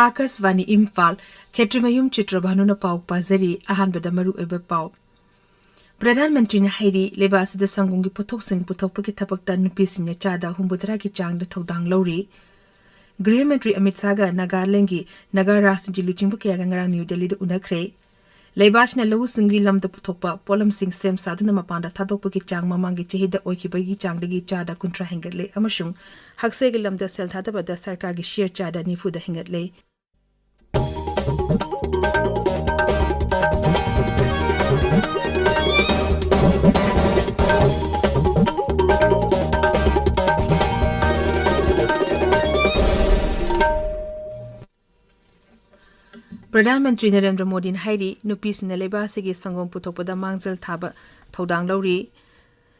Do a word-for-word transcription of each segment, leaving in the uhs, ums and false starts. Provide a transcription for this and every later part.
ꯑꯥꯀꯥꯁꯕꯥꯅꯤ ꯏꯝꯐꯥꯜ, ꯈꯦꯇ꯭ꯔꯤꯃꯌꯨꯝ ꯆꯤꯇ꯭ꯔꯚꯥꯅꯨꯅ ꯄꯥꯎ ꯄꯥꯖꯔꯤ꯫ ꯑꯍꯥꯟꯕꯗ ꯃꯔꯨꯑꯣꯏꯕ ꯄꯥꯎ꯫ ꯄ꯭ꯔꯙꯥꯟ ꯃꯟꯇ꯭ꯔꯤꯅ ꯍꯥꯏꯔꯤ, ꯂꯩꯕꯥꯛ ꯑꯁꯤꯗ ꯁꯪꯒꯣꯝꯒꯤ ꯄꯣꯠꯊꯣꯛꯁꯤꯡ ꯄꯨꯊꯣꯛꯄꯒꯤ ꯊꯕꯛꯇ ꯅꯨꯄꯤꯁꯤꯡꯅ ꯆꯥꯗ ꯍꯨꯝꯐꯨꯇꯔꯥꯒꯤ ꯆꯥꯡꯗ ꯊꯧꯗꯥꯡ ꯂꯧꯔꯤ꯫ ꯒ꯭ꯔꯤꯍ ꯃꯟꯇ꯭ꯔꯤ ꯑꯃꯤꯠ ꯁꯥꯍꯒ ꯅꯥꯒꯥꯂꯦꯟꯗꯒꯤ ꯅꯥꯒꯥ ꯔꯥꯖꯅꯤꯇꯤ ꯂꯨꯆꯤꯡꯕ ꯀꯌꯥꯒ ꯉꯔꯥꯡ ꯅ꯭ꯌꯨ ꯗꯦꯜꯂꯤꯗ ꯎꯅꯈ꯭ꯔꯦ꯫ ꯂꯩꯕꯥꯛ ꯑꯁꯤꯅ ꯂꯧꯎ ꯁꯤꯡꯎꯒꯤ ꯂꯝꯗ ꯄꯨꯊꯣꯛꯄ ꯄꯣꯠꯂꯝꯁꯤꯡ ꯁꯦꯝ ꯁꯥꯗꯨꯅ ꯃꯄꯥꯟꯗ ꯊꯥꯗꯣꯛꯄꯒꯤ ꯆꯥꯡ ꯃꯃꯥꯡꯒꯤ ꯆꯍꯤꯗ ꯑꯣꯏꯈꯤꯕꯒꯤ ꯆꯥꯡꯗꯒꯤ ꯆꯥꯗ ꯀꯨꯟꯊ꯭ꯔꯥ ꯍꯦꯟꯒꯠꯂꯦ ꯑꯃꯁꯨꯡ ꯍꯛꯁꯦꯜꯒꯤ ꯂꯝꯗ ꯁꯦꯜ ꯊꯥꯗꯕꯗ ꯁꯔꯀꯥꯔꯒꯤ ꯁꯤꯌꯔ ꯆꯥꯗ ꯅꯤꯐꯨꯗ ꯍꯦꯟꯒꯠꯂꯦ꯫ ꯄ꯭ꯔꯙꯥꯟ ꯃꯟꯇ꯭ꯔꯤ ꯅꯔꯦꯟꯗ꯭ꯔ ꯃꯣꯗꯤꯅ ꯍꯥꯏꯔꯤ, ꯅꯨꯄꯤꯁꯤꯡꯅ ꯂꯩꯕꯥꯛ ꯑꯁꯤꯒꯤ ꯁꯪꯒꯣꯝ ꯄꯨꯊꯣꯛꯄꯗ ꯃꯥꯡꯖꯤꯜ ꯊꯥꯕ ꯊꯧꯗꯥꯡ ꯂꯧꯔꯤ꯫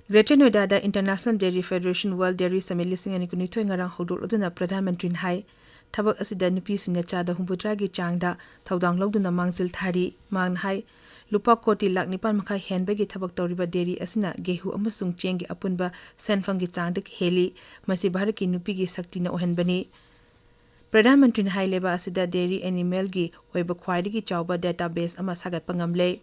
Greater Noida ꯗ International Dairy Federation World Dairy Summit ꯂꯤꯁꯤꯡ ꯑꯅꯤ ꯀꯨꯟꯅꯤꯊꯣꯏ ꯉꯔꯥꯡ ꯍꯧꯗꯣꯛꯂꯗꯨꯅ ꯄ꯭ꯔꯙꯥꯟ ꯃꯟꯇ꯭ꯔꯤꯅ ꯍꯥꯏ, ꯊꯕꯛ ꯑꯁꯤꯗ ꯅꯨꯄꯤꯁꯤꯡꯅ ꯆꯥꯗ ꯍꯨꯝꯐꯨꯇꯔꯥꯒꯤ ꯆꯥꯡꯗ ꯊꯧꯗꯥꯡ ꯂꯧꯗꯨꯅ ꯃꯥꯡꯖꯤꯜ ꯊꯥꯔꯤ꯫ ꯃꯍꯥꯛꯅ ꯍꯥꯏ, ꯂꯨꯄꯥ ꯀꯣꯇꯤ ꯂꯥꯈ ꯅꯤꯄꯥꯟ ꯃꯈꯥꯏ ꯍꯦꯟꯕꯒꯤ ꯊꯕꯛ ꯇꯧꯔꯤꯕ ꯗꯦꯔꯤ ꯑꯁꯤꯅ ꯒꯦꯍꯨ ꯑꯃꯁꯨꯡ ꯆꯦꯡꯒꯤ ꯑꯄꯨꯟꯕ ꯁꯦꯟꯐꯝꯒꯤ ꯆꯥꯡꯗꯒꯤ ꯍꯦꯜꯂꯤ꯫ ꯃꯁꯤ ꯚꯥꯔꯠꯀꯤ ꯅꯨꯄꯤꯒꯤ ꯁꯛꯇꯤꯅ ꯑꯣꯏꯍꯟꯕꯅꯤ꯫ ꯄ꯭ꯔꯙꯥꯟ ꯃꯟꯇ꯭ꯔꯤꯅ ꯍꯥꯏ, ꯂꯩꯕꯥꯛ ꯑꯁꯤꯗ ꯗꯦꯔꯤ ꯑꯦꯅꯤꯃꯦꯜꯒꯤ ꯑꯣꯏꯕ ꯈ꯭ꯋꯥꯏꯗꯒꯤ ꯆꯥꯎꯕ database ꯑꯃ ꯁꯥꯒꯠꯄ ꯉꯝꯂꯦ꯫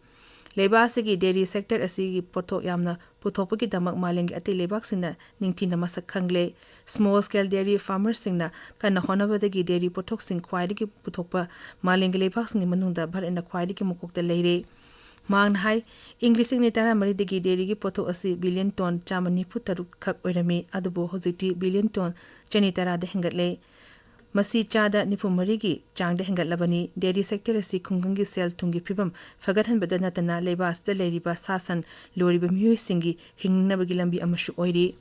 ꯂꯩꯕꯥꯛ ꯑꯁꯤꯒꯤ ꯗꯦꯔꯤ ꯁꯦꯛꯇꯔ ꯑꯁꯤꯒꯤ ꯄꯣꯠꯊꯣꯛ ꯌꯥꯝꯅ ꯄꯨꯊꯣꯛꯄꯒꯤꯗꯃꯛ ꯃꯥꯂꯦꯝꯒꯤ ꯑꯇꯩ ꯂꯩꯕꯥꯛꯁꯤꯡꯅ ꯅꯤꯡꯊꯤꯅ ꯃꯁꯛ ꯈꯪꯂꯦ꯫ Small scale dairy farmer ꯁꯤꯡꯅ ꯀꯟꯅ ꯍꯣꯠꯅꯕꯗꯒꯤ ꯗꯦꯔꯤ ꯄꯣꯠꯊꯣꯛꯁꯤꯡ ꯈ꯭ꯋꯥꯏꯗꯒꯤ ꯄꯨꯊꯣꯛꯄ ꯃꯥꯂꯦꯝꯒꯤ ꯂꯩꯕꯥꯛꯁꯤꯡꯒꯤ ꯃꯅꯨꯡꯗ ꯚꯥꯔꯠꯅ ꯈ꯭ꯋꯥꯏꯗꯒꯤ ꯃꯀꯣꯛꯇ ꯂꯩꯔꯦ꯫ ꯃꯍꯥꯛꯅ ꯍꯥꯏ, ꯏꯪ ꯂꯤꯁꯤꯡ ꯑꯅꯤ ꯇꯔꯥꯃꯔꯤꯗꯒꯤ ꯗꯦꯔꯤꯒꯤ ꯄꯣꯠꯊꯣꯛ ꯑꯁꯤ ꯕꯤꯂꯤꯌꯟ ꯇꯣꯟ ꯆꯥꯝꯃ ꯅꯤꯐꯨ ꯇꯔꯨꯛ ꯈꯛ ꯑꯣꯏꯔꯝꯃꯤ, ꯑꯗꯨꯕꯨ ꯍꯧꯖꯤꯛꯇꯤ ꯕꯤꯂꯤꯌꯟ ꯇꯣꯟ ꯆꯅꯤ ꯇꯔꯥꯗ ꯍꯦꯟꯒꯠꯂꯦ꯫ ꯃꯁꯤ ꯆꯥꯗ ꯅꯤꯐꯨ ꯃꯔꯤꯒꯤ ꯆꯥꯡꯗ ꯍꯦꯟꯒꯠꯂꯕꯅꯤ꯫ ꯗꯦꯔꯤ ꯁꯦꯛꯇꯔ ꯑꯁꯤ ꯈꯨꯡꯒꯪꯒꯤ ꯁꯦꯜ ꯊꯨꯝꯒꯤ ꯐꯤꯕꯝ ꯐꯒꯠꯍꯟꯕꯗ ꯅꯠꯇꯅ ꯂꯩꯕꯥꯛ ꯑꯁꯤꯗ ꯂꯩꯔꯤꯕ ꯁꯥ ꯁꯟ ꯂꯣꯏꯔꯤꯕ ꯃꯤꯑꯣꯏꯁꯤꯡꯒꯤ ꯍꯤꯡꯅꯕꯒꯤ ꯂꯝꯕꯤ ꯑꯃꯁꯨ ꯑꯣꯏꯔꯤ꯫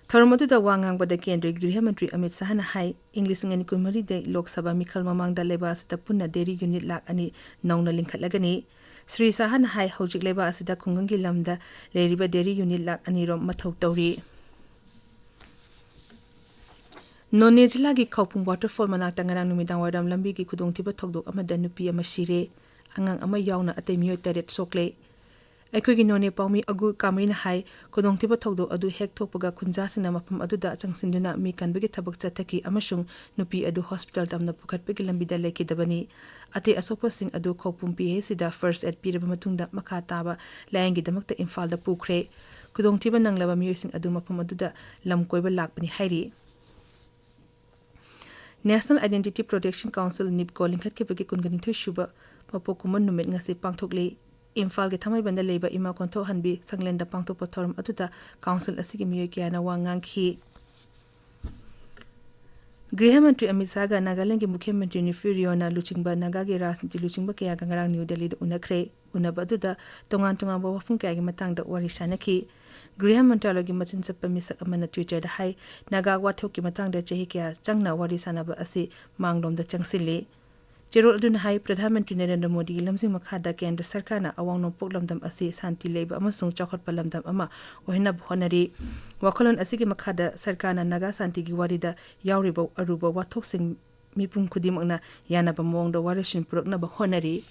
ꯊꯧꯔꯝ ꯑꯗꯨꯗ ꯋꯥ ꯉꯥꯡꯕꯗ ꯀꯦꯟꯗ꯭ꯔꯒꯤ ꯒ꯭ꯔꯤꯍ ꯃꯟꯇ꯭ꯔꯤ ꯑꯃꯤꯠ ꯁꯥꯍꯅ ꯍꯥꯏ, ꯏꯪ ꯂꯤꯁꯤꯡ ꯑꯅꯤ ꯀꯨꯟꯃꯔꯤꯗ ꯂꯣꯛ ꯁꯚꯥ ꯃꯤꯈꯜ ꯃꯃꯥꯡꯗ ꯂꯩꯕꯥꯛ ꯑꯁꯤꯗ ꯄꯨꯟꯅ ꯗꯦꯔꯤ ꯌꯨꯅꯤꯠ ꯂꯥꯈ ꯑꯅꯤ ꯅꯧꯅ ꯂꯤꯡꯈꯠꯂꯒꯅꯤ꯫ ꯁ꯭ꯔꯤ ꯁꯥꯍꯅ ꯍꯥꯏ, ꯍꯧꯖꯤꯛ ꯂꯩꯕꯥꯛ ꯑꯁꯤꯗ ꯈꯨꯡꯒꯪꯒꯤ ꯂꯝꯗ ꯂꯩꯔꯤꯕ ꯗꯦꯔꯤ ꯌꯨꯅꯤꯠ ꯂꯥꯈ ꯑꯅꯤꯔꯣꯝ ꯃꯊꯧ ꯇꯧꯔꯤ꯫ ꯅꯣꯅꯦ ꯖꯤꯂꯥꯒꯤ ꯈꯧꯄꯨꯝ ꯋꯥꯇꯔꯐꯣꯜ ꯃꯅꯥꯛꯇ ꯉꯔꯥꯡ ꯅꯨꯃꯤꯗꯥꯡ ꯋꯥꯏꯔꯝ ꯂꯝꯕꯤꯒꯤ ꯈꯨꯗꯣꯡꯊꯤꯕ ꯊꯧꯗꯣꯛ ꯑꯃꯗ ꯅꯨꯄꯤ ꯑꯃ ꯁꯤꯔꯦ꯫ ꯑꯉꯥꯡ ꯑꯃ ꯌꯥꯎꯅ ꯑꯇꯩ ꯃꯤꯑꯣꯏ ꯇꯔꯦꯠ ꯁꯣꯛꯂꯦ꯫ ꯑꯩꯈꯣꯏꯒꯤ ꯅꯣꯅꯦ ꯄꯥꯎꯃꯤ ꯑꯒꯨ ꯀꯥꯃꯩꯅ ꯍꯥꯏ, ꯈꯨꯗꯣꯡꯊꯤꯕ ꯊꯧꯗꯣꯛ ꯑꯗꯨ ꯍꯦꯛ ꯊꯣꯛꯄꯒ ꯈꯨꯟꯖꯥꯁꯤꯡꯅ ꯃꯐꯝ ꯑꯗꯨꯗ ꯆꯪꯁꯤꯟꯗꯨꯅ ꯃꯤ ꯀꯟꯕꯒꯤ ꯊꯕꯛ ꯆꯠꯊꯈꯤ ꯑꯃꯁꯨꯡ ꯅꯨꯄꯤ ꯑꯗꯨ ꯍꯣꯁꯄꯤꯇꯥꯜ ꯇꯝꯅ ꯄꯨꯈꯠꯄꯒꯤ ꯂꯝꯕꯤꯗ ꯂꯩꯈꯤꯗꯕꯅꯤ꯫ ꯑꯇꯩ ꯑꯁꯣꯛꯄꯁꯤꯡ ꯑꯗꯨ ꯈꯧꯄꯨꯝ ꯄꯤ ꯑꯩꯆ ꯁꯤꯗ ꯐꯥꯔꯁ ꯑꯦꯗ ꯄꯤꯔꯕ ꯃꯇꯨꯡꯗ ꯃꯈꯥ ꯇꯥꯕ ꯂꯥꯌꯦꯡꯒꯤꯗꯃꯛꯇ ꯏꯝꯐꯥꯜꯗ ꯄꯨꯈ꯭ꯔꯦ꯫ ꯈꯨꯗꯣꯡꯊꯤꯕ ꯅꯪꯂꯕ ꯃꯤꯑꯣꯏꯁꯤꯡ ꯑꯗꯨ ꯃꯐꯝ ꯑꯗꯨꯗ ꯂꯝ ꯀꯣꯏꯕ ꯂꯥꯛꯄꯅꯤ ꯍꯥꯏꯔꯤ꯫ National Identity Protection Council, ꯅꯤꯞꯀꯣ, ꯂꯤꯡꯈꯠꯈꯤꯕꯒꯤ ꯀꯨꯟꯒ ꯅꯤꯊꯣꯏ ꯁꯨꯕ ꯃꯄꯣꯛ ꯀꯨꯝꯑꯣꯟ ꯅꯨꯃꯤꯠ ꯉꯁꯤ ꯄꯥꯡꯊꯣꯛꯂꯤ꯫ ꯏꯝꯐꯥꯜꯒꯤ ꯊꯥꯡꯃꯩꯕꯟꯗ ꯂꯩꯕ ꯏꯃꯥ ꯀꯣꯟꯊꯣꯛꯍꯟꯕꯤ ꯁꯪꯂꯦꯟꯗ ꯄꯥꯡꯊꯣꯛꯄ ꯊꯧꯔꯝ ꯑꯗꯨꯗ ꯀꯥꯎꯟꯁꯤꯜ ꯑꯁꯤꯒꯤ ꯃꯤꯑꯣꯏ ꯀꯌꯥꯅ ꯋꯥ ꯉꯥꯡꯈꯤ꯫ ꯒ꯭ꯔꯤꯍ ꯃꯟꯇ꯭ꯔꯤ ꯑꯃꯤꯠ ꯁꯥꯍꯒ ꯅꯥꯒꯥꯂꯦꯟꯗꯒꯤ ꯃꯨꯈ꯭ꯌ ꯃꯟꯇ꯭ꯔꯤ ꯅꯤꯐꯤꯌꯨ ꯔꯤꯑꯣꯅ ꯂꯨꯆꯤꯡꯕ ꯅꯥꯒꯥꯒꯤ ꯔꯥꯖꯅꯤꯇꯤ ꯂꯨꯆꯤꯡꯕ ꯀꯌꯥꯒ ꯉꯔꯥꯡ ꯅ꯭ꯌꯨ ꯗꯦꯜꯂꯤꯗ ꯎꯅꯈ꯭ꯔꯦ꯫ ꯎꯅꯕ ꯑꯗꯨꯗ ꯇꯣꯉꯥꯟ ꯇꯣꯉꯥꯟꯕ ꯋꯥꯐꯝ ꯀꯌꯥꯒꯤ ꯃꯇꯥꯡꯗ ꯋꯥꯔꯤ ꯁꯥꯅꯈꯤ꯫ ꯒ꯭ꯔꯤꯍ ꯃꯟꯇ꯭ꯔꯥꯂꯌꯒꯤ ꯃꯆꯤꯟ ꯆꯠꯄ ꯃꯤꯁꯛ ꯑꯃꯅ ꯇ꯭ꯋꯤꯇꯔꯗ ꯍꯥꯏ, ꯅꯥꯒꯥ ꯋꯥꯊꯣꯛꯀꯤ ꯃꯇꯥꯡꯗ ꯆꯍꯤ ꯀꯌꯥ ꯆꯪꯅ ꯋꯥꯔꯤ ꯁꯥꯅꯕ ꯑꯁꯤ ꯃꯥꯡꯂꯣꯝꯗ ꯆꯪꯁꯤꯜꯂꯤ꯫ ꯆꯦꯔꯣꯜ ꯑꯗꯨꯅ ꯍꯥꯏ, ꯄ꯭ꯔꯙꯥꯟ ꯃꯟꯇ꯭ꯔꯤ ꯅꯔꯦꯟꯗ꯭ꯔ ꯃꯣꯗꯤꯒꯤ ꯂꯝꯖꯤꯡ ꯃꯈꯥꯗ ꯀꯦꯟꯗ꯭ꯔ ꯁꯔꯀꯥꯔꯅ ꯑꯋꯥꯡ ꯅꯣꯡꯄꯣꯛ ꯂꯝꯗꯝ ꯑꯁꯤ ꯁꯥꯟꯇꯤ ꯂꯩꯕ ꯑꯃꯁꯨꯡ ꯆꯥꯎꯈꯠꯄ ꯂꯝꯗꯝ ꯑꯃ ꯑꯣꯏꯍꯟꯅꯕ ꯍꯣꯠꯅꯔꯤ꯫ ꯋꯥꯈꯜꯂꯣꯟ ꯑꯁꯤꯒꯤ ꯃꯈꯥꯗ ꯁꯔꯀꯥꯔꯅ ꯅꯥꯒꯥ ꯁꯥꯟꯇꯤꯒꯤ ꯋꯥꯔꯤꯗ ꯌꯥꯎꯔꯤꯕ ꯑꯔꯨꯕ ꯋꯥꯊꯣꯛꯁꯤꯡ ꯃꯤꯄꯨꯝ ꯈꯨꯗꯤꯡꯃꯛꯅ ꯌꯥꯅꯕ ꯃꯑꯣꯡꯗ ꯋꯥꯔꯦꯞꯁꯤꯡ ꯄꯨꯔꯛꯅꯕ ꯍꯣꯠꯅꯔꯤ꯫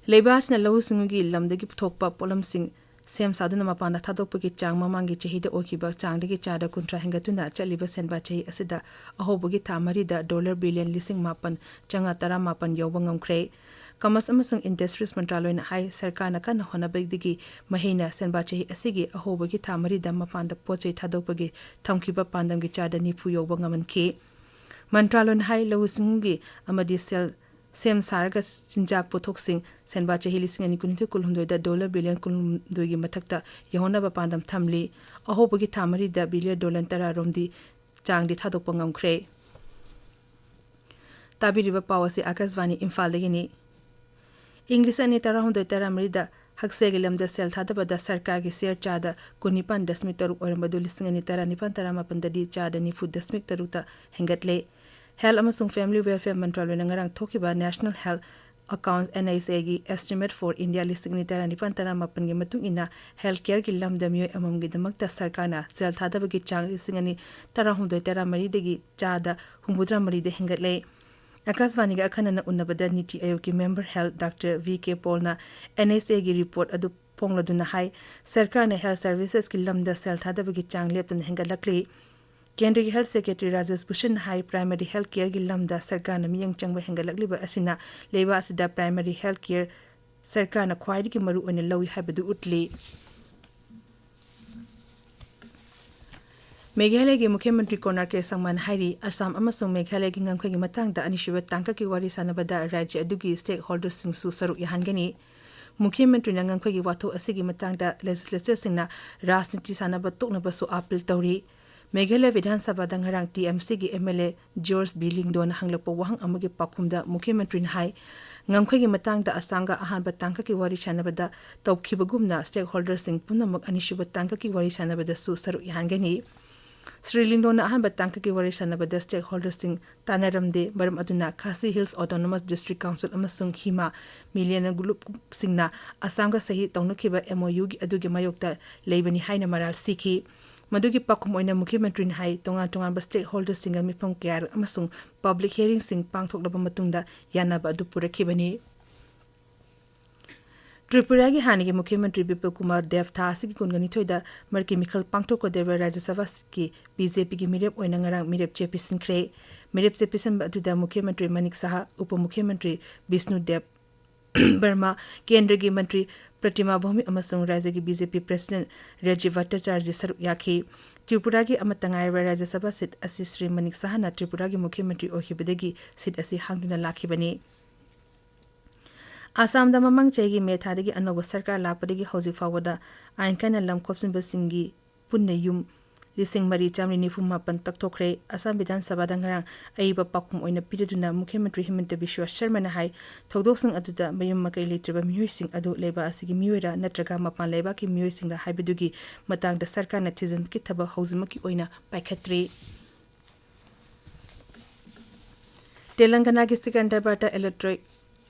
ꯂꯩꯕꯥꯛ ꯑꯁꯤꯅ ꯂꯧꯎ ꯁꯤꯡꯎꯒꯤ ꯂꯝꯗꯒꯤ ꯄꯨꯊꯣꯛꯄ ꯄꯣꯠꯂꯝꯁꯤꯡ ꯁꯦꯝ ꯁꯥꯗꯨꯅ ꯃꯄꯥꯟꯗ ꯊꯥꯗꯣꯛꯄꯒꯤ ꯆꯥꯡ ꯃꯃꯥꯡꯒꯤ ꯆꯍꯤꯗ ꯑꯣꯏꯈꯤꯕ ꯆꯥꯡꯗꯒꯤ ꯆꯥꯗ ꯀꯨꯟꯊ꯭ꯔꯥ ꯍꯦꯟꯒꯠꯇꯨꯅ ꯆꯠꯂꯤꯕ ꯁꯦꯟꯕꯥ ꯆꯍꯤ ꯑꯁꯤꯗ ꯑꯍꯧꯕꯒꯤ ꯊꯥ ꯃꯔꯤꯗ ꯗꯣꯂꯔ ꯕꯤꯂꯤꯌꯟ ꯂꯤꯁꯤꯡ ꯃꯥꯄꯟ ꯆꯥꯝꯃꯉꯥ ꯇꯔꯥꯃꯥꯄꯟ ꯌꯧꯕ ꯉꯝꯈ꯭ꯔꯦ꯫ ꯀꯃꯔꯁ ꯑꯃꯁꯨꯡ ꯏꯟꯗꯁꯇ꯭ꯔꯤꯁ ꯃꯟꯇ꯭ꯔꯥꯂꯣꯏꯅ ꯍꯥꯏ, ꯁꯔꯀꯥꯔꯅ ꯀꯟꯅ ꯍꯣꯠꯅꯕꯗꯒꯤ ꯃꯍꯩꯅ ꯁꯦꯟꯕꯥ ꯆꯍꯤ ꯑꯁꯤꯒꯤ ꯑꯍꯧꯕꯒꯤ ꯊꯥ ꯃꯔꯤꯗ ꯃꯄꯥꯟꯗ ꯄꯣꯠ ꯆꯩ ꯊꯥꯗꯣꯛꯄꯒꯤ ꯊꯝꯈꯤꯕ ꯄꯥꯟꯗꯝꯒꯤ ꯆꯥꯗ ꯅꯤꯐꯨ ꯌꯧꯕ ꯉꯝꯍꯟꯈꯤ꯫ ꯃꯟꯇ꯭ꯔꯥꯂꯣꯏꯅ ꯍꯥꯏ, ꯂꯧꯎ ꯁꯤꯡꯎꯒꯤ ꯑꯃꯗꯤ ꯁꯦꯜ ꯁꯦꯝ ꯁꯥꯔꯒ ꯆꯤꯟꯖꯥꯛ ꯄꯣꯠꯊꯣꯛꯁꯤꯡ ꯁꯦꯟꯕꯥ ꯆꯍꯤ ꯂꯤꯁꯤꯡ ꯑꯅꯤ ꯀꯨꯟꯅꯤꯊꯣꯏ ꯀꯨꯟꯍꯨꯝꯗꯣꯏꯗ ꯗꯣꯂꯔ ꯕꯤꯂꯤꯌꯟ ꯀꯨꯟꯍꯨꯝꯗꯣꯏꯒꯤ ꯃꯊꯛꯇ ꯌꯧꯍꯟꯅꯕ ꯄꯥꯟꯗꯝ ꯊꯝꯂꯤ꯫ ꯑꯍꯧꯕꯒꯤ ꯊꯥ ꯃꯔꯤꯗ ꯕꯤꯂꯤꯌꯟ ꯗꯣꯂꯔ ꯇꯔꯥ ꯔꯣꯝꯗꯤ ꯆꯥꯡꯗꯤ ꯊꯥꯗꯣꯛꯄ ꯉꯝꯈ꯭ꯔꯦ꯫ ꯇꯥꯕꯤꯔꯤꯕ ꯄꯥꯎ ꯑꯁꯤ ꯑꯥꯀꯥꯁꯕꯥꯅꯤ ꯏꯝꯐꯥꯜꯗꯒꯤꯅꯤ꯫ ꯏꯪ ꯂꯤꯁꯤꯡ ꯑꯅꯤ ꯇꯔꯥꯍꯨꯝꯗꯣꯏ ꯇꯔꯥꯃꯔꯤꯗ ꯍꯛꯁꯦꯜꯒꯤ ꯂꯝꯗ ꯁꯦꯜ ꯊꯥꯗꯕꯗ ꯁꯔꯀꯥꯔꯒꯤ ꯁꯤꯌꯔ ꯆꯥꯗ ꯀꯨꯟꯅꯤꯄꯥꯟ ꯗꯁꯃꯤꯛ ꯇꯔꯨꯛ ꯑꯣꯏꯔꯝꯕꯗꯨ ꯂꯤꯁꯤꯡ ꯑꯅꯤ ꯇꯔꯥꯅꯤꯄꯥꯟ ꯇꯔꯥꯃꯥꯄꯟꯗꯗꯤ ꯆꯥꯗ ꯅꯤꯐꯨ ꯗꯁꯃꯤꯛ ꯇꯔꯨꯛꯇ ꯍꯦꯟꯒꯠꯂꯦ꯫ ꯍꯦꯜꯊ ꯑꯃꯁꯨꯡ ꯐꯦꯃꯤꯂꯤ ꯋꯦꯜꯐꯦꯌꯔ ꯃꯟꯇ꯭ꯔꯥꯂꯣꯏꯅ ꯉꯔꯥꯡ ꯊꯣꯛꯈꯤꯕ National Health Accounts, N H A ꯒꯤ Estimate for India ꯂꯤꯁꯤꯡ ꯑꯅꯤ ꯇꯔꯥꯅꯤꯄꯥꯟ ꯇꯔꯥꯃꯥꯄꯟꯒꯤ ꯃꯇꯨꯡ ꯏꯟꯅ, ꯍꯦꯜꯊ ꯀꯦꯌꯔꯒꯤ ꯂꯝꯗ ꯃꯤꯑꯣꯏ ꯑꯃꯃꯝꯒꯤꯗꯃꯛꯇ ꯁꯔꯀꯥꯔꯅ ꯁꯦꯜ ꯊꯥꯗꯕꯒꯤ ꯆꯥꯡ ꯂꯤꯁꯤꯡ ꯑꯅꯤ ꯇꯔꯥꯍꯨꯝꯗꯣꯏ ꯇꯔꯥꯃꯔꯤꯗꯒꯤ ꯆꯥꯗ ꯍꯨꯝꯐꯨꯇꯔꯥ ꯃꯔꯤꯗ ꯍꯦꯟꯒꯠꯂꯦ꯫ ꯑꯀꯥꯁꯕꯥꯅꯤꯒ ꯑꯈꯟꯅꯅ ꯎꯟꯅꯕꯗ ꯅꯤꯇꯤ ꯑꯥꯌꯣꯒꯀꯤ member health Doctor V K Paul ꯅ N H A ꯒꯤ report ꯑꯗꯨ ꯐꯣꯡꯂꯗꯨꯅ ꯍꯥꯏ, ꯁꯔꯀꯥꯔꯅ health services ꯀꯤ ꯂꯝꯗ ꯁꯦꯜ ꯊꯥꯗꯕꯒꯤ ꯆꯥꯡ ꯂꯦꯞꯇꯅ ꯍꯦꯟꯒꯠꯂꯛꯂꯤ꯫ ꯀꯦꯟꯗ꯭ꯔꯒꯤ health secretary ꯔꯥꯖꯦꯁ ꯚꯨꯁꯟꯅ ꯍꯥꯏ, primary health care ꯒꯤ ꯂꯝꯗ ꯁꯔꯀꯥꯔꯅ ꯃꯤꯠꯌꯦꯡ ꯆꯪꯕ ꯍꯦꯟꯒꯠꯂꯛꯂꯤꯕ ꯑꯁꯤꯅ ꯂꯩꯕꯥꯛ ꯑꯁꯤꯗ primary health care ꯁꯔꯀꯥꯔꯅ ꯈ꯭ꯋꯥꯏꯗꯒꯤ ꯃꯔꯨ ꯑꯣꯏꯅ ꯂꯧꯏ ꯍꯥꯏꯕꯗꯨ ꯎꯠꯂꯤ꯫ ꯃꯦꯘꯥꯂꯌꯒꯤ ꯃꯨꯈ꯭ꯌ ꯃꯟꯇ꯭ꯔꯤ ꯀꯣꯅꯥꯔ ꯀꯦ ꯁꯪꯃꯥꯅ ꯍꯥꯏꯔꯤ, ꯑꯁꯥꯝ ꯑꯃꯁꯨꯡ ꯃꯦꯘꯥꯂꯌꯒꯤ ꯉꯝꯈꯩꯒꯤ ꯃꯇꯥꯡꯗ ꯑꯅꯤꯁꯨꯕ ꯇꯥꯡꯀꯛꯀꯤ ꯋꯥꯔꯤ ꯁꯥꯟꯅꯕꯗ ꯔꯥꯖ꯭ꯌ ꯑꯗꯨꯒꯤ stakeholderꯁꯤꯡꯁꯨ ꯁꯔꯨꯛ ꯌꯥꯍꯟꯒꯅꯤ꯫ ꯃꯨꯈ꯭ꯌ ꯃꯟꯇ꯭ꯔꯤꯅ ꯉꯝꯈꯩꯒꯤ ꯋꯥꯊꯣꯛ ꯑꯁꯤꯒꯤ ꯃꯇꯥꯡꯗ legislatorꯁꯤꯡꯅ ꯔꯥꯖꯅꯤꯇꯤ ꯁꯥꯟꯅꯕ ꯇꯣꯛꯅꯕꯁꯨ appeal ꯇꯧꯔꯤ꯫ ꯃꯦꯘꯥꯂꯌ ꯕꯤꯙꯥꯟ ꯁꯚꯥꯗ ꯉꯔꯥꯡ T M Cꯒꯤ M L A George B ꯂꯤꯡꯗꯣꯅ ꯍꯪꯂꯛꯄ ꯋꯥꯍꯪ ꯑꯃꯒꯤ ꯄꯥꯎꯈꯨꯝꯗ ꯃꯨꯈ꯭ꯌ ꯃꯟꯇ꯭ꯔꯤꯅ ꯍꯥꯏ, ꯉꯝꯈꯩꯒꯤ ꯃꯇꯥꯡꯗ ꯑꯁꯥꯝꯒ ꯑꯍꯥꯟꯕ ꯇꯥꯡꯀꯛꯀꯤ ꯋꯥꯔꯤ ꯁꯥꯟꯅꯕꯗ ꯇꯧꯈꯤꯕꯒꯨꯝꯅ stakeholderꯁꯤꯡ ꯄꯨꯝꯅꯃꯛ ꯑꯅꯤꯁꯨꯕ ꯇꯥꯡꯀꯛꯀꯤ ꯋꯥꯔꯤ ꯁꯥꯟꯅꯕꯗꯁꯨ ꯁꯔꯨꯛ ꯌꯥꯍꯟꯒꯅꯤ꯫ ꯁ꯭ꯔꯤ ꯂꯤꯡꯗꯣꯅ ꯑꯍꯥꯟꯕ ꯇꯥꯡꯀꯛꯀꯤ ꯋꯥꯔꯤ ꯁꯥꯟꯅꯕꯗ stakeholderꯁꯤꯡ ꯇꯥꯟꯅꯔꯝꯗꯦ, ꯃꯔꯝ ꯑꯗꯨꯅ ꯈꯥꯁꯤ Hills Autonomous District Council ꯑꯃꯁꯨꯡ ꯍꯤꯃꯥ ꯃꯤꯂꯤꯌꯟ ꯒ꯭ꯔꯨꯞꯁꯤꯡꯅ ꯑꯁꯥꯝꯒ ꯁꯍꯤ ꯇꯧꯅꯈꯤꯕ MOUꯒꯤ ꯑꯗꯨꯒꯤ ꯃꯥꯌꯣꯛꯇ ꯂꯩꯕꯅꯤ ꯍꯥꯏꯅ ꯃꯔꯥꯜ ꯁꯤꯈꯤ꯫ ꯃꯗꯨꯒꯤ ꯄꯥꯎꯈꯨꯝ ꯑꯣꯏꯅ ꯃꯨꯈ꯭ꯌ ꯃꯟꯇ꯭ꯔꯤꯅ ꯍꯥꯏ, ꯇꯣꯉꯥꯟ ꯇꯣꯉꯥꯟꯕ stakeholderꯁꯤꯡꯒ ꯃꯤꯐꯝ ꯀꯌꯥꯔꯛ ꯑꯃꯁꯨꯡ public hearingsꯁꯤꯡ ꯄꯥꯡꯊꯣꯛꯂꯕ ꯃꯇꯨꯡꯗ ꯌꯥꯅꯕ ꯑꯗꯨ ꯄꯨꯔꯛꯈꯤꯕꯅꯤ꯫ ꯇ꯭ꯔꯤꯄꯨꯔꯥꯒꯤ ꯍꯥꯟꯅꯒꯤ ꯃꯨꯈ꯭ꯌ ꯃꯟꯇ꯭ꯔꯤ ꯕꯤꯄꯜ ꯀꯨꯃꯥꯔ ꯗꯦꯕ ꯊꯥ ꯑꯁꯤꯒꯤ ꯀꯨꯟꯒ ꯅꯤꯊꯣꯏꯗ ꯃꯔꯛꯀꯤ ꯃꯤꯈꯜ ꯄꯥꯡꯊꯣꯛꯀꯗꯧꯔꯤꯕ ꯔꯥꯖ꯭ꯌ ꯁꯚꯥꯒꯤ BJPꯒꯤ ꯃꯤꯔꯦꯞ ꯑꯣꯏꯅ ꯉꯔꯥꯡ ꯃꯤꯔꯦꯞ ꯆꯦ ꯄꯤꯁꯤꯟꯈ꯭ꯔꯦ꯫ ꯃꯤꯔꯦꯞ ꯆꯦ ꯄꯤꯁꯤꯟꯕ ꯑꯗꯨꯗ ꯃꯨꯈ꯭ꯌ ꯃꯟꯇ꯭ꯔꯤ ꯃꯅꯤꯛ ꯁꯍꯥ, ꯎꯄ ꯃꯨꯈ꯭ꯌ ꯃꯟꯇ꯭ꯔꯤ ꯕꯤꯁꯅꯨ ꯗꯦꯕ ꯕꯔꯃꯥ, ꯀꯦꯟꯗ꯭ꯔꯒꯤ ꯃꯟꯇ꯭ꯔꯤ ꯄ꯭ꯔꯇꯤꯃꯥ ꯚꯧꯃꯤꯛ ꯑꯃꯁꯨꯡ ꯔꯥꯖ꯭ꯌꯒꯤ BJP president ꯔꯥꯖꯤꯕ ꯚꯠꯇꯆꯥꯔꯖꯤ ꯁꯔꯨꯛ ꯌꯥꯈꯤ꯫ ꯇ꯭ꯔꯤꯄꯨꯔꯥꯒꯤ ꯑꯃꯠꯇ ꯉꯥꯏꯔꯕ ꯔꯥꯖ꯭ꯌ ꯁꯚꯥ seat ꯑꯁꯤ ꯁ꯭ꯔꯤ ꯃꯅꯤꯛ ꯁꯍꯥꯅ ꯇ꯭ꯔꯤꯄꯨꯔꯥꯒꯤ ꯃꯨꯈ꯭ꯌ ꯃꯟꯇ꯭ꯔꯤ ꯑꯣꯏꯈꯤꯕꯗꯒꯤ seat ꯑꯁꯤ ꯍꯥꯡꯗꯨꯅ ꯂꯥꯛꯈꯤꯕꯅꯤ꯫ ꯑꯁꯥꯝꯗ ꯃꯃꯥꯡ ꯆꯍꯤꯒꯤ ꯃꯦ ꯊꯥꯗꯒꯤ ꯑꯅꯧꯕ ꯁꯔꯀꯥꯔ ꯂꯥꯛꯄꯗꯒꯤ ꯍꯧꯖꯤꯛ ꯐꯥꯎꯕꯗ ꯑꯥꯏꯟ ꯀꯥꯏꯅ ꯂꯝ ꯈꯣꯞꯆꯤꯟꯕꯁꯤꯡꯒꯤ ꯄꯨꯟꯅ ꯌꯨꯝ ꯂꯤꯁꯤꯡ ꯃꯔꯤ ꯆꯥꯃꯔꯤ ꯅꯤꯐꯨ ꯃꯥꯄꯟ ꯇꯛꯊꯣꯛꯈ꯭ꯔꯦ꯫ ꯑꯁꯥꯝ ꯕꯤꯙꯥꯟ ꯁꯚꯥꯗ ꯉꯔꯥꯡ ꯑꯏꯕ ꯄꯥꯎꯈꯨꯝ ꯑꯣꯏꯅ ꯄꯤꯔꯗꯨꯅ ꯃꯨꯈ꯭ꯌ ꯃꯟꯇ꯭ꯔꯤ ꯍꯤꯃꯟꯇ ꯕꯤꯁ꯭ꯋ ꯁꯔꯃꯅ ꯍꯥꯏ, ꯊꯧꯗꯣꯛꯁꯤꯡ ꯑꯗꯨꯗ ꯃꯌꯨꯝ ꯃꯀꯩ ꯂꯩꯇ꯭ꯔꯕ ꯃꯤꯑꯣꯏꯁꯤꯡ ꯑꯗꯨ ꯂꯩꯕꯥꯛ ꯑꯁꯤꯒꯤ ꯃꯤꯑꯣꯏꯔꯥ ꯅꯠꯇ꯭ꯔꯒ ꯃꯄꯥꯟ ꯂꯩꯕꯥꯛꯀꯤ ꯃꯤꯑꯣꯏꯁꯤꯡꯔꯥ ꯍꯥꯏꯕꯗꯨꯒꯤ ꯃꯇꯥꯡꯗ ꯁꯔꯀꯥꯔꯅ ꯊꯤꯖꯤꯟꯕꯒꯤ ꯊꯕꯛ ꯍꯧꯖꯤꯛꯃꯛꯀꯤ ꯑꯣꯏꯅ ꯄꯥꯏꯈꯠꯇ꯭ꯔꯤ꯫ ꯇꯦꯂꯪꯒꯅꯥꯒꯤ ꯁꯤꯀꯟꯗꯔꯕꯥꯗꯇ electric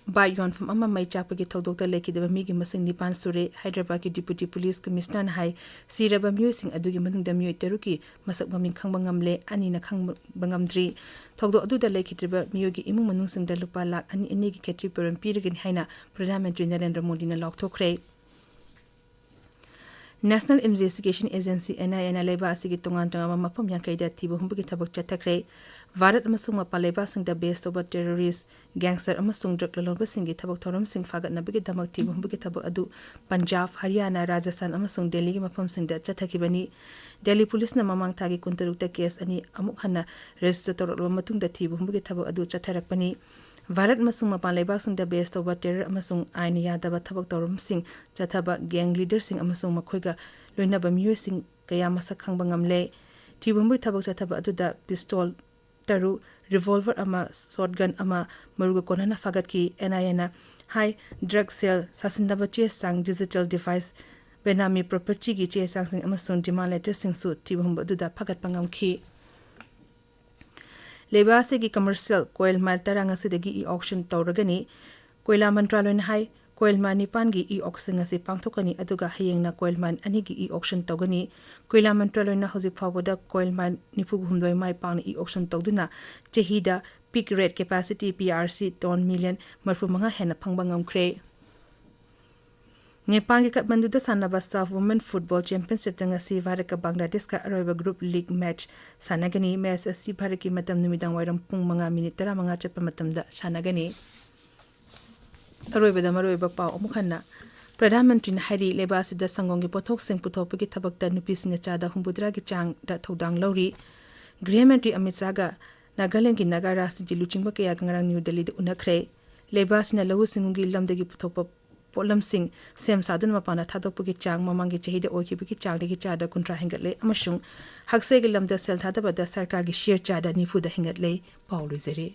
ꯕꯥꯏꯛ ꯌꯣꯟꯐꯝ ꯑꯃ ꯃꯩ ꯆꯥꯛꯄꯒꯤ ꯊꯧꯗꯣꯛꯇ ꯂꯩꯈꯤꯗꯕ ꯃꯤꯒꯤ ꯃꯁꯤꯡ ꯅꯤꯄꯥꯟ ꯁꯨꯔꯦ꯫ ꯍꯥꯏꯗ꯭ꯔꯕꯥꯗꯀꯤ ꯗꯤꯄꯨꯇꯤ ꯄꯨꯂꯤꯁ ꯀꯃꯤꯁꯅꯔꯅ ꯍꯥꯏ, ꯁꯤꯔꯕ ꯃꯤꯑꯣꯏꯁꯤꯡ ꯑꯗꯨꯒꯤ ꯃꯅꯨꯡꯗ ꯃꯤꯑꯣꯏ ꯇꯔꯨꯛꯀꯤ ꯃꯁꯛ ꯃꯃꯤꯡ ꯈꯪꯕ ꯉꯝꯂꯦ, ꯑꯅꯤꯅ ꯈꯪꯕ ꯉꯝꯗ꯭ꯔꯤ꯫ ꯊꯧꯗꯣꯛ ꯑꯗꯨꯗ ꯂꯩꯈꯤꯗ꯭ꯔꯤꯕ ꯃꯤꯑꯣꯏꯒꯤ ꯏꯃꯨꯡ ꯃꯅꯨꯡꯁꯤꯡꯗ ꯂꯨꯄꯥ ꯂꯥꯈ ꯑꯅꯤ ꯑꯅꯤꯒꯤ ꯈꯦꯇ꯭ꯔꯤ ꯄꯨꯔꯝ ꯄꯤꯔꯒꯅꯤ ꯍꯥꯏꯅ ꯄ꯭ꯔꯙꯥꯟ ꯃꯟꯇ꯭ꯔꯤ ꯅꯔꯦꯟꯗ꯭ꯔ ꯃꯣꯗꯤꯅ ꯂꯥꯎꯊꯣꯛꯈ꯭ꯔꯦ꯫ National Investigation Agency, NIAꯅ ꯂꯩꯕꯥꯛ ꯑꯁꯤꯒꯤ ꯇꯣꯉꯥꯟ ꯇꯣꯉꯥꯟꯕ ꯃꯐꯝ ꯌꯥꯡꯈꯩꯗ ꯊꯤꯕ ꯍꯨꯝꯕꯒꯤ ꯊꯕꯛ ꯆꯠꯊꯈ꯭ꯔꯦ꯫ ꯚꯥꯔꯠ ꯑꯃꯁꯨꯡ ꯃꯄꯥꯟ ꯂꯩꯕꯥꯛꯁꯤꯡꯗ ꯕꯦꯁ ꯇꯧꯕ ꯇꯦꯔꯣꯔꯤꯁ, ꯒꯦꯡꯁꯇꯔ ꯑꯃꯁꯨꯡ ꯗ꯭ꯔꯒ ꯂꯂꯣꯟꯕꯁꯤꯡꯒꯤ ꯊꯕꯛ ꯊꯧꯔꯝꯁꯤꯡ ꯐꯥꯒꯠꯅꯕꯒꯤꯗꯃꯛ ꯊꯤꯕ ꯍꯨꯝꯕꯒꯤ ꯊꯕꯛ ꯑꯗꯨ ꯄꯟꯖꯥꯕ, ꯍꯔꯤꯌꯥꯅꯥ, ꯔꯥꯖꯁꯊꯥꯟ ꯑꯃꯁꯨꯡ ꯗꯦꯜꯂꯤꯒꯤ ꯃꯐꯝꯁꯤꯡꯗ ꯆꯠꯊꯈꯤꯕꯅꯤ꯫ ꯗꯦꯜꯂꯤ ꯄꯨꯂꯤꯁꯅ ꯃꯃꯥꯡ ꯊꯥꯒꯤ ꯀꯨꯟꯇꯔꯨꯛꯇ ꯀꯦꯁ ꯑꯅꯤ ꯑꯃꯨꯛ ꯍꯟꯅ ꯔꯦꯖꯤꯁꯇꯔ ꯇꯧꯔꯛꯂꯕ ꯃꯇꯨꯡꯗ ꯊꯤꯕ ꯍꯨꯝꯕꯒꯤ ꯊꯕꯛ ꯑꯗꯨ ꯆꯠꯊꯔꯛꯄꯅꯤ꯫ ꯚꯥꯔꯠ ꯑꯃꯁꯨꯡ ꯃꯄꯥꯟ ꯂꯩꯕꯥꯛꯁꯤꯡꯗ ꯕꯦꯁ ꯇꯧꯕ ꯇꯦꯔꯔ ꯑꯃꯁꯨꯡ ꯑꯥꯏꯟ ꯌꯥꯗꯕ ꯊꯕꯛ ꯊꯧꯔꯝꯁꯤꯡ ꯆꯠꯊꯕ ꯒꯦꯡ ꯂꯤꯗꯔꯁꯤꯡ ꯑꯃꯁꯨꯡ ꯃꯈꯣꯏꯒ ꯂꯣꯏꯅꯕ ꯃꯤꯑꯣꯏꯁꯤꯡ ꯀꯌꯥ ꯃꯁꯛ ꯈꯪꯕ ꯉꯝꯂꯦ꯫ ꯊꯤꯕ ꯍꯨꯝꯕꯒꯤ ꯊꯕꯛ ꯆꯠꯊꯕ ꯑꯗꯨꯗ ꯄꯤꯁꯇꯣꯜ ꯇꯔꯨꯛ, ꯔꯤꯚꯣꯜꯚꯔ ꯑꯃ, ꯁꯣꯠꯒꯟ ꯑꯃ ꯃꯔꯨꯒ ꯀꯣꯟꯅꯅ ꯐꯥꯒꯠꯈꯤ꯫ NIAꯅ ꯍꯥꯏ, ꯗ꯭ꯔꯒ ꯁꯦꯜ, ꯁꯥꯁꯤꯟꯅꯕ ꯆꯦ ꯆꯥꯡ, ꯗꯤꯖꯤꯇꯦꯜ ꯗꯤꯚꯥꯏꯁ, ꯕꯦꯅꯥꯃꯤ ꯄ꯭ꯔꯣꯄꯔꯇꯤꯒꯤ ꯆꯦ ꯆꯥꯡꯁꯤꯡ ꯑꯃꯁꯨꯡ ꯗꯤꯃꯥꯟ ꯂꯦꯇꯔꯁꯤꯡꯁꯨ ꯊꯤꯕ ꯍꯨꯝꯕ ꯑꯗꯨꯗ ꯐꯥꯒꯠꯄ ꯉꯝꯈꯤ꯫ ꯂꯩꯕꯥꯛ ꯑꯁꯤꯒꯤ ꯀꯃꯔꯁꯤꯌꯦꯜ ꯀꯣꯏꯜ ꯃꯥꯏꯜ ꯇꯔꯥ ꯉꯁꯤꯗꯒꯤ ꯏ ꯑꯣꯛꯁꯟ ꯇꯧꯔꯒꯅꯤ꯫ ꯀꯣꯏꯂꯥ ꯃꯟꯇ꯭ꯔꯥꯂꯣꯏꯅ ꯍꯥꯏ, ꯀꯣꯏꯜ ꯃꯥꯏꯜ ꯅꯤꯄꯥꯟꯒꯤ ꯏ ꯑꯣꯛꯁꯟ ꯉꯁꯤ ꯄꯥꯡꯊꯣꯛꯀꯅꯤ, ꯑꯗꯨꯒ ꯍꯌꯦꯡꯅ ꯀꯣꯏꯜ ꯃꯥꯏꯜ ꯑꯅꯤꯒꯤ ꯏ ꯑꯣꯛꯁꯟ ꯇꯧꯒꯅꯤ꯫ ꯀꯣꯏꯂꯥ ꯃꯟꯇ꯭ꯔꯥꯂꯣꯏꯅ ꯍꯧꯖꯤꯛ ꯐꯥꯎꯕꯗ ꯀꯣꯏꯜ ꯃꯥꯏꯜ ꯅꯤꯐꯨ ꯍꯨꯝꯗꯣꯏ ꯃꯥꯏ ꯄꯥꯛꯅ ꯏ ꯑꯣꯛꯁꯟ ꯇꯧꯗꯨꯅ ꯆꯍꯤꯗ peak rate capacity, PRC, ton million ꯃꯔꯤꯐꯨ ꯃꯉꯥ ꯍꯦꯟꯅ ꯐꯪꯕ ꯉꯝꯈ꯭ꯔꯦ꯫ ꯅꯦꯄꯥꯜꯒꯤ ꯀꯥꯊꯃꯟꯗꯨꯗ ꯁꯥꯟꯅꯕ ꯁꯥꯐ ꯋꯨꯃꯦꯟ ꯐꯨꯠꯕꯣꯜ ꯆꯦꯝꯄꯤꯌꯟꯁꯤꯞꯇ ꯉꯁꯤ ꯚꯥꯔꯠꯀ ꯕꯪꯒ꯭ꯂꯥꯗꯦꯁꯀ ꯑꯔꯣꯏꯕ ꯒ꯭ꯔꯨꯞ ꯂꯤꯒ ꯃꯦꯆ ꯁꯥꯟꯅꯒꯅꯤ꯫ ꯃꯦꯆ ꯑꯁꯤ ꯚꯥꯔꯠꯀꯤ ꯃꯇꯝ ꯅꯨꯃꯤꯗꯥꯡ ꯋꯥꯏꯔꯝ ꯄꯨꯡ ꯃꯉꯥ ꯃꯤꯅꯤꯠ ꯇꯔꯥꯃꯉꯥ ꯆꯠꯄ ꯃꯇꯝꯗ ꯁꯥꯟꯅꯒꯅꯤ꯫ ꯑꯔꯣꯏꯕꯗ ꯃꯔꯨꯑꯣꯏꯕ ꯄꯥꯎ ꯑꯃꯨꯛ ꯍꯟꯅ꯫ ꯄ꯭ꯔꯙꯥꯟ ꯃꯟꯇ꯭ꯔꯤꯅ ꯍꯥꯏꯔꯤ, ꯂꯩꯕꯥꯛ ꯑꯁꯤꯗ ꯁꯪꯒꯣꯝꯒꯤ ꯄꯣꯠꯊꯣꯛꯁꯤꯡ ꯄꯨꯊꯣꯛꯄꯒꯤ ꯊꯕꯛꯇ ꯅꯨꯄꯤꯁꯤꯡꯅ ꯆꯥꯗ ꯍꯨꯝꯐꯨꯇꯔꯥꯒꯤ ꯆꯥꯡꯗ ꯊꯧꯗꯥꯡ ꯂꯧꯔꯤ꯫ ꯒ꯭ꯔꯤꯍ ꯃꯟꯇ꯭ꯔꯤ ꯑꯃꯤꯠ ꯁꯥꯍꯒ ꯅꯥꯒꯥꯂꯦꯟꯗꯒꯤ ꯅꯥꯒꯥ ꯔꯥꯖꯅꯤꯇꯤ ꯂꯨꯆꯤꯡꯕ ꯀꯌꯥꯒ ꯉꯔꯥꯡ ꯅ꯭ꯌꯨ ꯗꯦꯜꯂꯤꯗ ꯎꯅꯈ꯭ꯔꯦ꯫ ꯂꯩꯕꯥꯛ ꯑꯁꯤꯅ ꯂꯧꯎ ꯁꯤꯡꯎꯒꯤ ꯂꯝꯗꯒꯤ ꯄꯨꯊꯣꯛꯄ ꯄꯣꯠꯂꯝꯁꯤꯡ ꯁꯦꯝ ꯁꯥꯗꯨꯅ ꯃꯄꯥꯟꯗ ꯊꯥꯗꯣꯛꯄꯒꯤ ꯆꯥꯡ ꯃꯃꯥꯡꯒꯤ ꯆꯍꯤꯗ ꯑꯣꯏꯈꯤꯕꯒꯤ ꯆꯥꯡꯗꯒꯤ ꯆꯥꯗ ꯀꯨꯟꯊ꯭ꯔꯥ ꯍꯦꯟꯒꯠꯂꯦ ꯑꯃꯁꯨꯡ ꯍꯛꯁꯦꯜꯒꯤ ꯂꯝꯗ ꯁꯦꯜ ꯊꯥꯗꯕꯗ ꯁꯔꯀꯥꯔꯒꯤ ꯁꯤꯌꯔ ꯆꯥꯗ ꯅꯤꯐꯨꯗ ꯍꯦꯟꯒꯠꯂꯦ꯫ ꯄꯥꯎ ꯂꯣꯏꯖꯔꯦ꯫